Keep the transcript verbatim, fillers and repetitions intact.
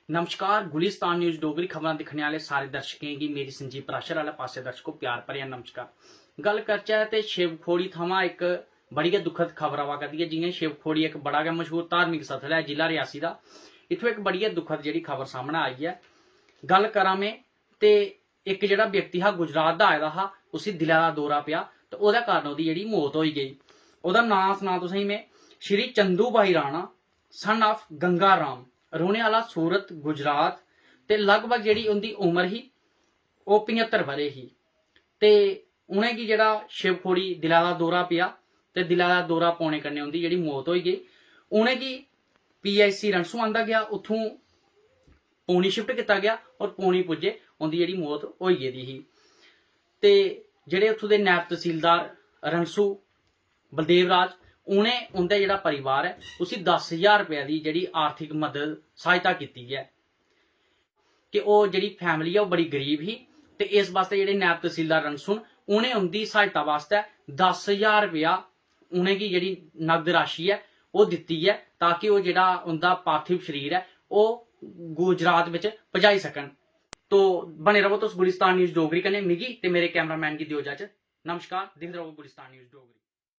नमस्कार, गुलिस्तान न्यूज डोगरी खबरां दिक्खने आह्ले सारे दर्शकें गी मेरी संजीव पराशर आह्ले पासै दर्शको प्यार भरेआ नमस्कार। गल्ल करचै ते शिवखोड़ी थमां इक बड़ी गै दुखद खबर आवा करदी ऐ। जि'यां शिवखोड़ी इक बड़ा गै मशहूर धार्मिक स्थल ऐ जिला रियासी दा, इत्थूं इक बड़ी गै दुखद जेह्ड़ी खबर सामनै आई ऐ। गल्ल करां में ते इक जेह्ड़ा व्यक्ति हा गुजरात दा आए दा हा, उसी दिलै दा दौरा पेआ ते ओह्दे कारण ओह्दी जेह्ड़ी मौत होई गेई। ओह्दा नांऽ सनां तुसेंगी में, श्री चंदू भाई राणा, सन ऑफ गंगा राम, रौह्ने आह्ला सूरत गुजरात। ते लगभग जेह्ड़ी उं'दी उम्र ही ओह् पचत्तर ब'रे ही। ते उ'नेंगी जेह्ड़ा शिवखोड़ी दिलै दा दौरा पेआ ते दिलै दा दौरा पौने कन्नै उं'दी जेह्ड़ी मौत होई गेई। उ'नेंगी पीएचसी रणसू आंदा गेआ, उत्थूं पौनी शिफ्ट कीता गेआ और पौनी पुज्जे उं'दी जेह्ड़ी मौत होई गेदी ही। ते जेह्ड़े उत्थूं दे नायब तहसीलदार रणसू बलदेव राज, उ'नें उं'दा जेह्ड़ा परिवार ऐ उसी दस ज्हार रपेआ दी जेह्ड़ी आर्थिक मदद सहायता कीती ऐ कि ओह् जेह्ड़ी फैमिली ऐ ओह् बड़ी गरीब ही। ते इस बास्तै जेह्ड़े नायब तहसीलदार रणसू न उ'नें उं'दी सहायता बास्तै दस ज्हार रपेआ उ'नेंगी जेह्ड़ी नगद राशि ऐ ओह् दित्ती ऐ, ताकि ओह् जेह्ड़ा उं'दा पार्थिव शरीर ऐ ओह् गुजरात बिच पजाई सकन। तो बने रवो तुस गुलिस्तान न्यूज डोगरी कन्नै। मिगी ते मेरे कैमरामैन गी देओ इजाजत। नमस्कार, दिखदे रवो गुलिस्तान न्यूज डोगरी।